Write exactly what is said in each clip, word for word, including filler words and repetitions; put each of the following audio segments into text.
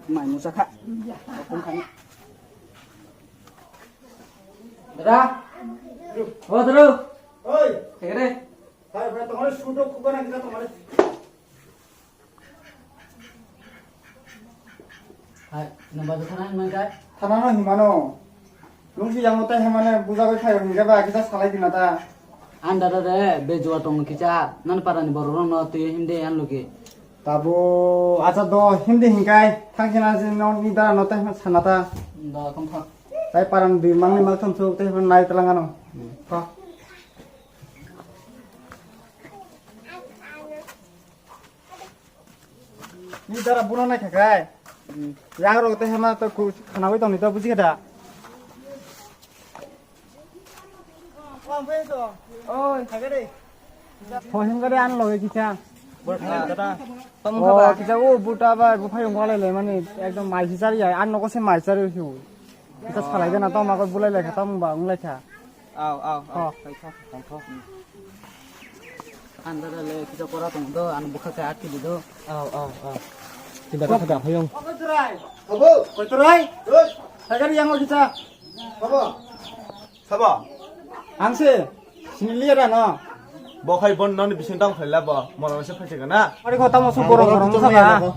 Mai musa kha. Kung kha. Dara. O dara. Oi. Thegre. Hai, hai, tongmani sudo kubana kita tongmani. Hai, nang bajo thana himang kai? Thana no himano. Nung si yang utai himane buja bai khai hingke ba kita salai dina ta. Anda da de, be jua tong kisa, nan para ni borok rong no tui him de an luki. Tabo, acha do, him de hingkai, thang sina si no ni dara no tai sana ta. Da, tong kha. Tai paran dui mang ni mang thum su tai nai talang ano. Kha. Ni dara buno nai khakai. Yang rok te hema to ku khana wi tong ni to buji kha da. Oi, khaga de. Ho him gare an loge kicha. Bol kha da. Tom kha ba. Oh, kicha o buta ba bu phayung wale le mani ekdom mai si sari ya. An nogo se mai sari u. Kicha salai de na to ma ko bulai le kha tam ba ung le kha. Aw, aw, aw. Oh. Thai tho, thai tho. Anda da le kisa pora tong do, ano bukha khe atki di do. Aw, aw, aw. Tinda ka da phayong. Abo. Koi torai? Oi. Thagari yang o kisa. Sabo. Sabo. Ang se. Sini liya da no. Bo khai bon non bising tang khaila bo. Mona se phai se na. Ari ko tamo su borong borong sa ba.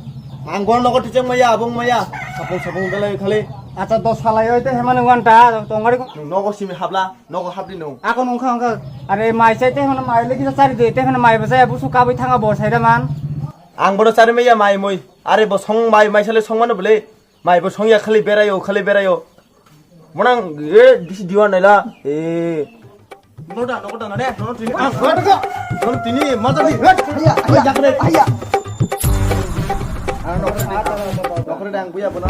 Ang bon logo tijang maya, abong maya. Sapung sapung dalai khali. Acha dos salai oi te hemani wanta tongari ko. Nogo simi habla. Nogo hapdi nung. Ako nung kha, kha. Are mai chai te hono mai legi chari de te hono mai bwsa busu kabui thanga bo sai da man. Ang bono chari maya mai mui. Are bo song mai mai sale song mano bole. Mai bo song ya khali berayo, khali berayo. Monang e bisi diwa naila. E. Noda, nogo da nane, nono tini. Ah, noda. Nono tini, mata di. Haya, haya, haya. Ah, nogo da. Nogo da ang buya bona.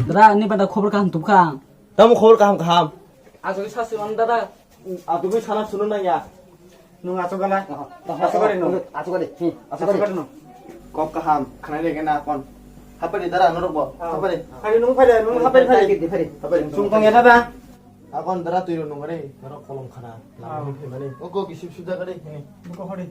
Dara, ani pada khobor kaham tubkha. Tamo khobor kaham kaham. Aswk sasi man dara. Atugui sana sunu nangya. Nung aswk gana. Aswk gari nung. Aswk gari. Aswk gari nung. Kok kaham khnai lege na kon. Hapari dara norok bo. Hapari. Hari nung phai nung hapari phai. Hapari. Sung tong ya da. Akon dara twi rw nung re, norok kolom khana. Ah. Lamani phaimani. Oko kisip suda kare hini. Buko hori.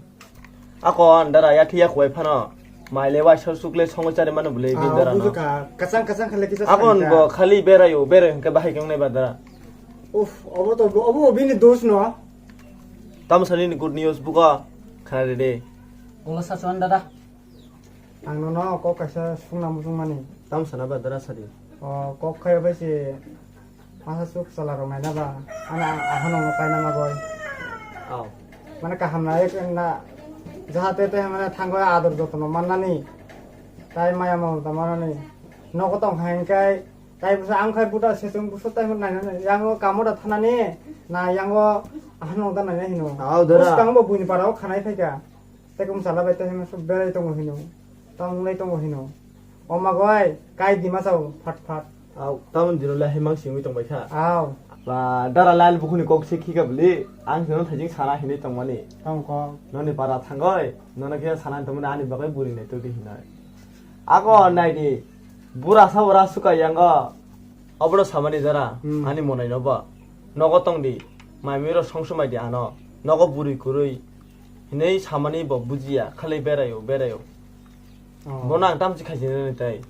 Akon dara ya thiya khwai phano. Maile waisa sukle songo chari mano bwle bin dara no. Bujuka, kasang kasang khale kisa. Akon bo khali berayo, berayo hwnkhe bahai khe wngnai ba dara. Uff, obo to, obo bini dos no. Tamo sani ni good news buko khana de de. Gola sachuan dada. Ang nono kok kaisa sungna muchungmani. Tamo sana ba dara sadi. O kok khai bai si masa suk chala rok naina ba. Ana ahano no kaina ma goi. Aw. Mane kaham na ek na jahate te mane thangoi ador jotono mannani. Tai maya mamata mannani. Nogo tong hai kai tai busa ang khai buta sesung busa tai nainani. Yango kamo da thanani na yango ahano da naina hino. Aw dara. Bus kang bo buini para o khanai phaika. Tei kung chala bai tei hwnwi berai tongo hino, tamo wnglai tongo hino. O magoi, kai di ma chao, phat phat. Au, tamoni dino le hai mang singwi tong bai kha. Au. Ba, dara lal bukhuni kok se khika bwli, ang sino thaijing sana hinwi tongmani. Tong kok. Noni para thangoi, nono khe sana tongmani ani bagwi buri nai todi hinoi. Ako nai di, bura sa ura suka yango. Obono samani jara, hmm, ani monai no ba. Nogo tong di, mai miro song somai di ano. Nogo buri kurui. Hinui samani bo bujiya, khali berayo, berayo. Oh. Bono ang tamchi khaijinani tai.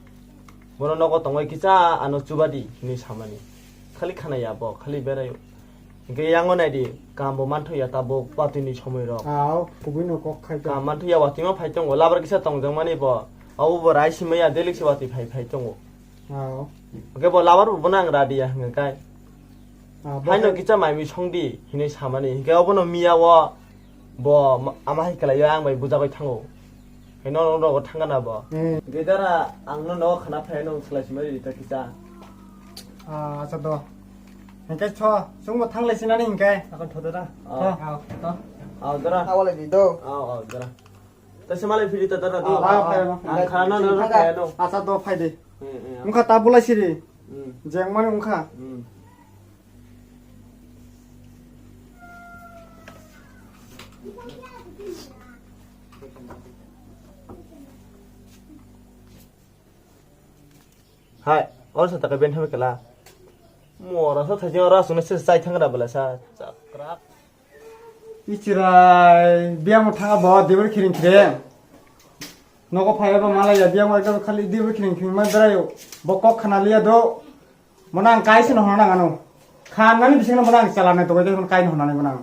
Bono nogo tongoi kisa ano chubadi hinui samani. Khali khanaya bo, khali berayo. Hingke yango naidi, kambo manthoya tabuk patini somoi rok. Aw, kubui no kok khai. Kam manthoya watimo phai tongo, labar kisa tongjakmani bo. Abo bo rai simaya, delik se wati phai phai tongo. Aw. Hingke bo labar bo bono ang radiya hingke kai. Ah, bo haino hai kisa mai mi songdi hinui samani. Hingke obono miya o bo ma-, ama hai kalaio ang bai bujagoi thango. Hai no, no, no, thangana bo. Hmm. Hingke dara ang no, no khana phai no salai simari ta kisa. Ah, acha do. Hingke cho, chwngbo thanglai sinani hingke. Akon tho dara. Ah. Tho. Aw, tho. Aw, dara. Awale di do. Aw, aw, dara. Ta se malai phiri ta dara do. Ah, ah, ah. Ang khana no, no, no, no. Acha do phai de. Hmm, hmm. Wngkha ta bulai siri. Hmm. Jeng mani wngkha. Hmm. Hai. Oro sa taka ben thamwi kala. Mora sa thaji oro aswk se chai thangra bela sa. Chakrak. Ichirai, biyamo thanga bo debor khiring khiring. Nogo phaiya bo malaya, biyamo ekdom khali debor khiring khiring ma berayo. Bo kok khana liya do. Mona ang kaisa no hona nang ano. Khan nani bising no mona ang chala nai to kai kai hona nai mona.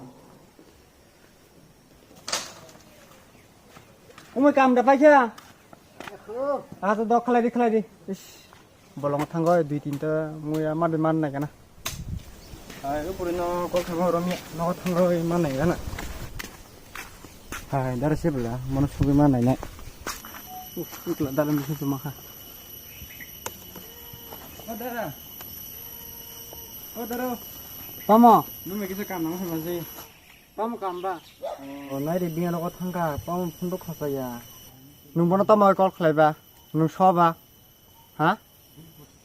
Umui kam da paikha. Ah, to dok khlai di, khlai di. Ish. Bolong thango dui tinta muya madi man nai kana. Hai, upuri no kol thango romya, no thango man nai kana. Hai, dara se bela, mono sugui man nai nai. Uf, ikla dara misi cuma kha. O dara. O dara. Tamo. Nung kisa kam nang sama si. Tamo kam ba? O, nai ri bini nogo thangkha, tamo phone rok khosaya. Nung bono tamo call khlai ba? Nung so ba? Ha?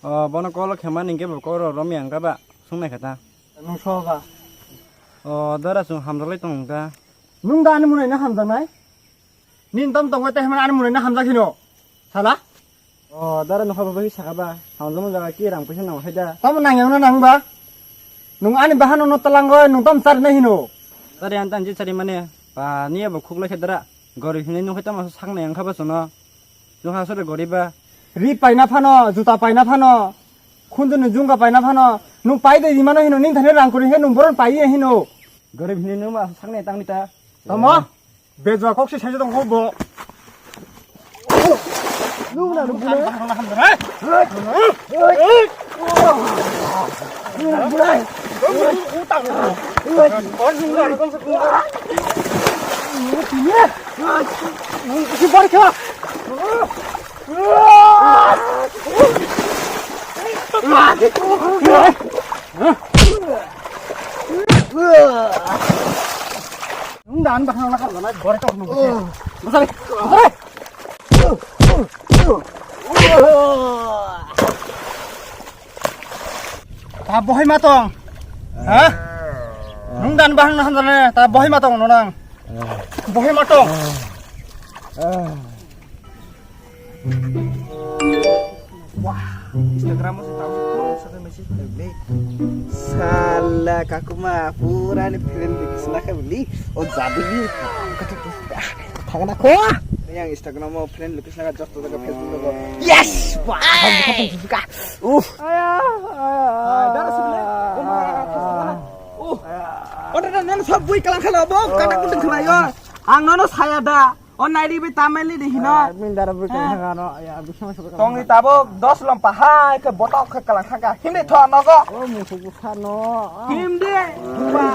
O, bono call khe mani hwnkhe bo call rw romya wngkha ba? Swngnai kha ta. Nung so ba? O, dara chwng hamjaklai tong wngkha. Nung da ani mwnai no hamjaknai? Nini tamo tongwi tei hwnmani ani mwnwi no hamjak hino. Sala? O, dara nokha baba hi saka ba? Hamjakma jaga ki rang puisa nango hai da? Tamo nang yang no nang ba? Nung ani bahan no talang goi, nung tam chari na hino. Dara yang tan je chari mane, ba, ni abo khuk lai khe dara. Gori hinai nung hai tamo sak nai ang kha ba sono. Nung ha sore gori ba. Ri paina phano, juta paina phano, khunju ni jungga paina phano, nung pai de rimano hino, ning thani rang kuri he nung boron pai ye hino. Gori hinai nung ma sak nai tang ni ta. Tamo? Bejua kok se saijak tong kho bo. Nung na nung bulai. Nung na bulai. Nung si bar kha. Nung dan bahang nakar gana gore tok nung. Masari, masari. Ta bohai matong. Ha? Nung dan bahang na hamdane, ta bohai matong nonang. Bohai matong. Wah, Instagram o se tau se phone se message phai beli. Sala kakuma pura ni friend request na kha beli. O jadi ni. Thangna kho. Yang Instagram o friend request na joto jaga Facebook o. Yes! Wah! Uff. Aya, aya. Dara sibile. Uh. Ota da nang sab bui kalang khala bo kana kutung khala yo. Ang nono saya da. O nairi bai tamai li de hino. Ah, min dara bui kalang khala no. Ya, bisma sab. Tong ni tabo dos lom pahai ke botok ke kalang kha ka. Himde tho nogo. O musu busa no. Himde. Ba.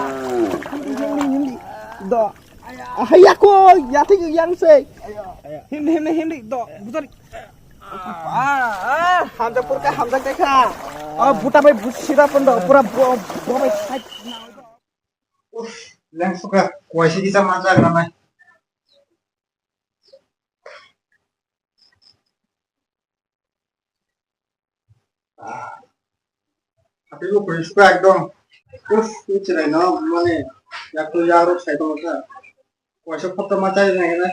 Himde, himde, himde. Do. Ahai yako, yati yang se. Himde, himde, himde. Do. Butar. Ah, ah, hamjak purka, hamjak dekha. Oh, buta bai but sida pun do. Pura bo, bo bai side. Uff, leng suka, kuai si kisa manja gana mai. Ah. Hati ko kuai suka ekdom. Uff, ni chilai no, mane, yak to yak rok sai tong sa. Kuai so photo ma chai nai na.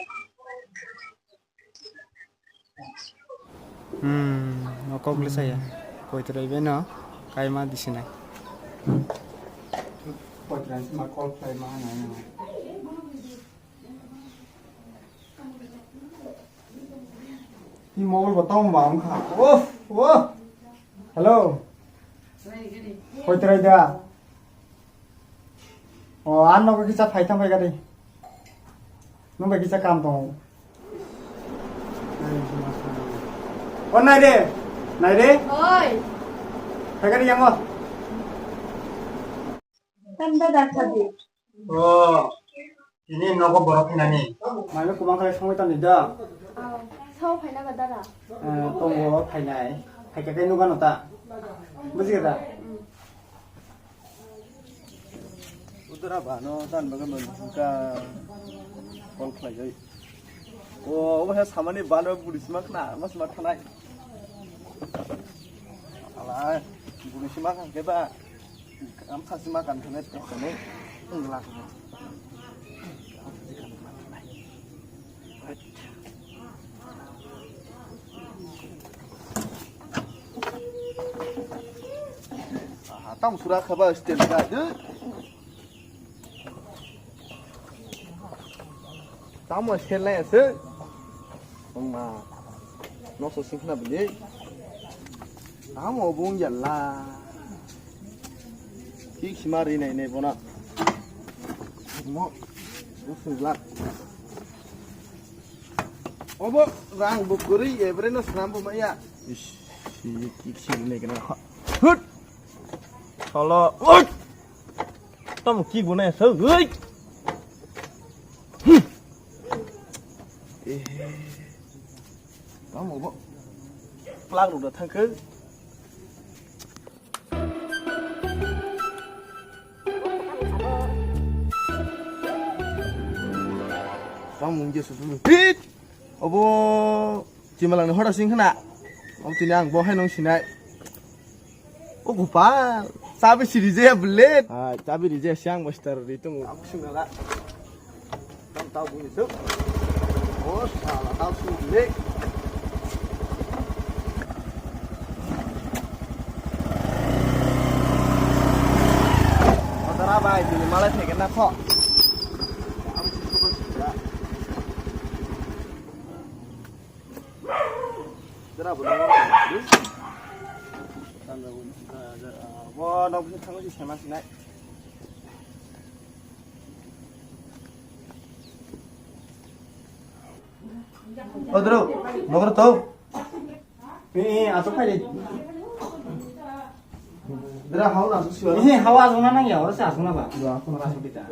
Hmm, no kok le saya. Koi trai be no, kai ma di sinai. Koi trai ma call kai ma nai na. Ni mobile bo tong ba wngkha. Oh, oh. Hello. Koi trai da? Oh, ano ko kisa phai thang phai gari. Nung bai kisa kam tong. Oh, nai de. Nai de. Oi. Phai gari yang mo. Tanda dakha di. Oh. Ini nogo borok hinani. Maibe kubang khalai songwi tongni da. Sao phaina ba dara. Eh, tongo phainai. Phaikha khe nugano ta. Buji kha da? Udara ba no tan baga man ka call khlai jai. O, obo he samani balo buri sima khna, ma sima thanai. Ala, buri sima khan ke ba. Am khasi ma kan thane to kane. Ungla ko. Am khasi kan ma thanai. Tamo sura khaba stel ka de. Tamo sel lai ase. Oma. No so sing khna bili. Tamo bung yalla. Ki khima ri nai nai bona. Mo. Mo sung lak. Obo rang bo kwrwi, ebre no swnam bo maya. Ish, si kik si ne kana kha. Hut. Solo. Hut. Tamo kik bo nai sa. Hut. Hmm. Eh. Tamo bo. Plak rok da thangkhe. Tamo wngya susu. Hit! Obo chimalangni hoda sing khna. Obo tini ang bo hai nung sinai. O Gopal, chabi si rijaya bullet. Hai, chabi rijaya siang master ri tongo. Aku sing nala. Tamo tao buni suk. O sala tao suk le. O dara bai, bini malai theke na kho. Dara bo. Bo nok bini thango si sema sinai. Odro, nogor to. Eh, eh, asok phai de. Dra hao na asok siwa. Eh, hao asok na nang ya, oro se asok na ba. Dra asok na asok kita.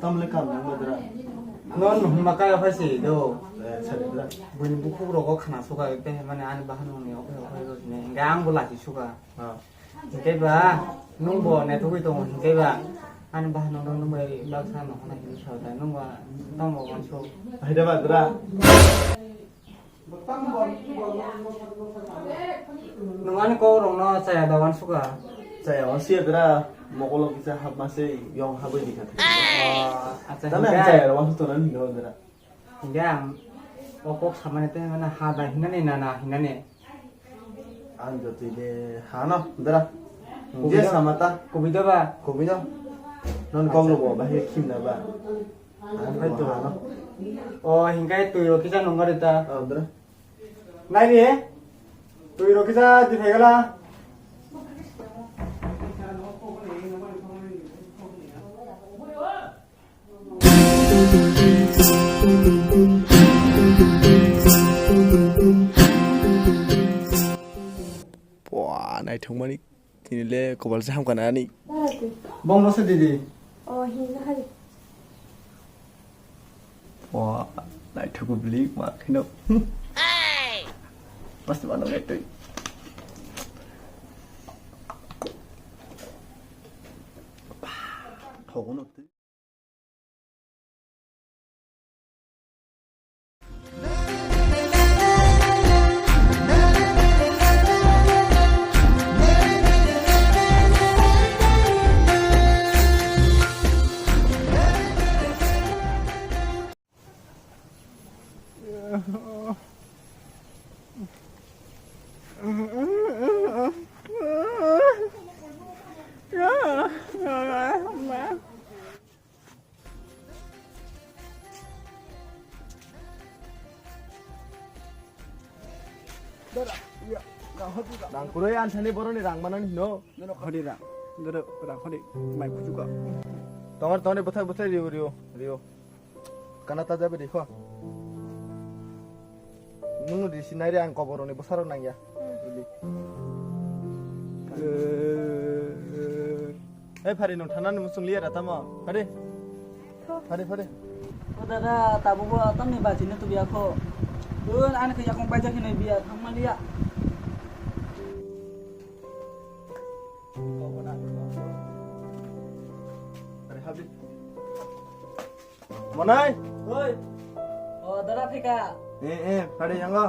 Tamle kam nang ba dra. Non huma kaya phai se do. Eh, sari dra. Buini bukhuk rogo khana suka te mane ani bahan hone oke oke ro ne. Enggak ang bola si suka. Ha. Hinkhe ba, nwng bo naithogwi tongo, hinkhe ba, ani bahanok rok nwng bai baksa no hwnna hinwi sao da, nwng ba tamo uansuk. Hai da ba dra. Nwng ani kok rok no chaya da uansuk a. Chaya uansuk ya dra, mokolo kisa hapma se yong habwi di kha. Oh, acha, tamo hinkhe chaya uansuk tongna ni dra. Hinkhe ang o kok samani tei mane ha da hinani na na hinani. Ang jotoi de hano dra. Kubi je do? Sama ta. Kubi do ba? Kubi do. Non kok lo bo bahai khim na ba. Ang hai to hano. O hinkhe twi ro kisa nongari ta. Oh, dra. Nai ri. Twi ro kisa di phai gala. Pua, naithokmani tini le kopal se hamkha nani. Bong no se didi. Oh, hi na hari. Pua, naithok bili ma khino. Mas ma no ngai twi. Thogo no twi. Rang kurui ansani boroni rang manani hino. Hodi rang. Doro rang hodi. Mai kuchuka. Tongar tongni bwthai bwthai rio rio rio. Kana ta jabe dikho. Nung di sinai re ang koboroni bwsarok nangya. Bili. Ei phari nung thanani musung liya da tamo. Phari. Phari phari. O dada, tabuk bo tamni bachino tubiya kho. Dun ani khe yakung baijak hinwi biya thangma liya. Phari habli. Monai. Oi. O dada phika. Eh eh, phari yango.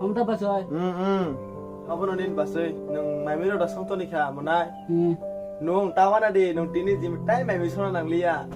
Amta bachoi. Hmm hmm. Abono nin bachoi. Nung maimiro da songtoni kha, Monai. Hmm. Nung tawana di, nung tini jim tai maimi sona nangliya.